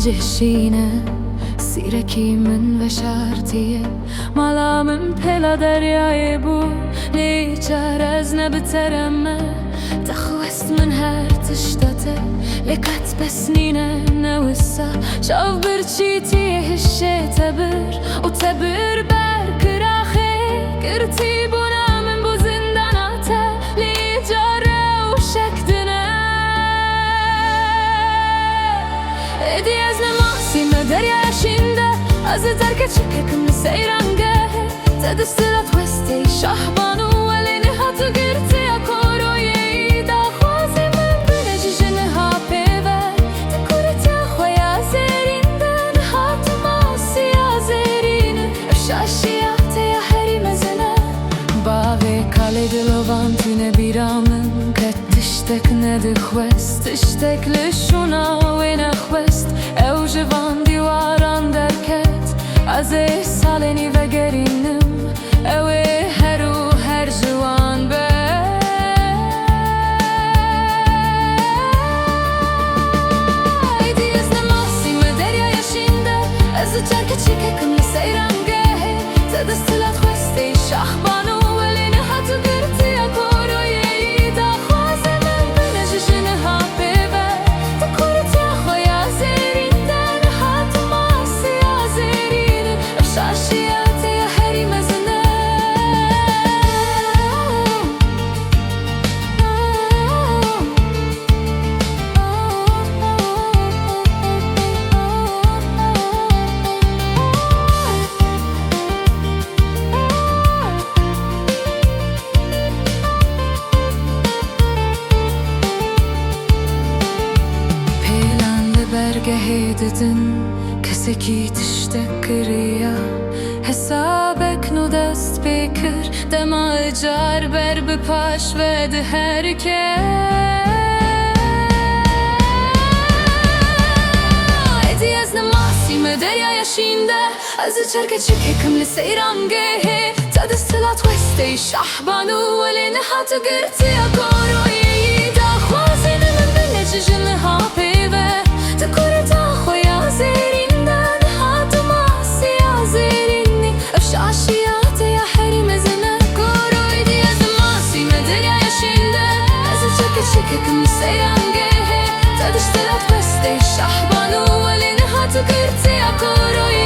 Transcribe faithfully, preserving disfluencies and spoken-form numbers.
Dişîne sîrekî min veşartiye, mala min pêla deryayê bû, lê çar ez ne bi te re me. Te xwest min her tişta te, lê qet bes nîne ne wisa. Çav birçîtiyê hişê te bir û te bir ber kiraxê. Girtîbûna min bû zindana te, lê îcara û şek dine. Êdî ez ne masî me deryaya şîn de, ez li terke çikekim li seyrangehê. Te desthilat westê şahban û welê niha tu girtiya koroyê. Daxwazê min bine ji ji niha pê ve, tu kuritiya xwe ya zêrîn de, niha tu masiya zêrîn. Ev şaşiya te ya herî mezin e. Bavê kalê dilovan tune bîra min, qet tiştek nedixwest, tiştek li şûna wê nexwest. Ew ji van dîwaran derket, ez ê salê nî vegerînim, ew ê her û her ji wan be. Êdî ez ne masî me deryaya şîn de, ez li çar keçikekim li seyrangehê. Te desthilat xwestê şahban û welê niha tu girtiya koroyê. Daxwazê min bine ji ji niha pê ve, tu kuritiya xwe ya zêrîn de, niha tu masiya zêrîn. Ev şaşiya te ya herî mezin e. Pêlan li bergehê didin, kesekî tiştek kiriya. Hesabek nû dest pê kir, dema car ber bi paş ve diherike. Êdî ez ne masî me deryaya şîn de, ez li çar keçikekim li seyrangehê. Te desthilat westê şahban û welê niha tu girtiya koroyê. Daxwazê min bine ji ji niha pê ve, tu kuritiya xwe ya zêrîn de, niha tu masiya zêrînî. Ev şaşiya te ya herî mezin e. Koroyê dî ez masî me deryaya şîn de, ez li çar keçikekim li seyrangehê. Te desthilat westê şahban û welê niha tu girtiya koroyê.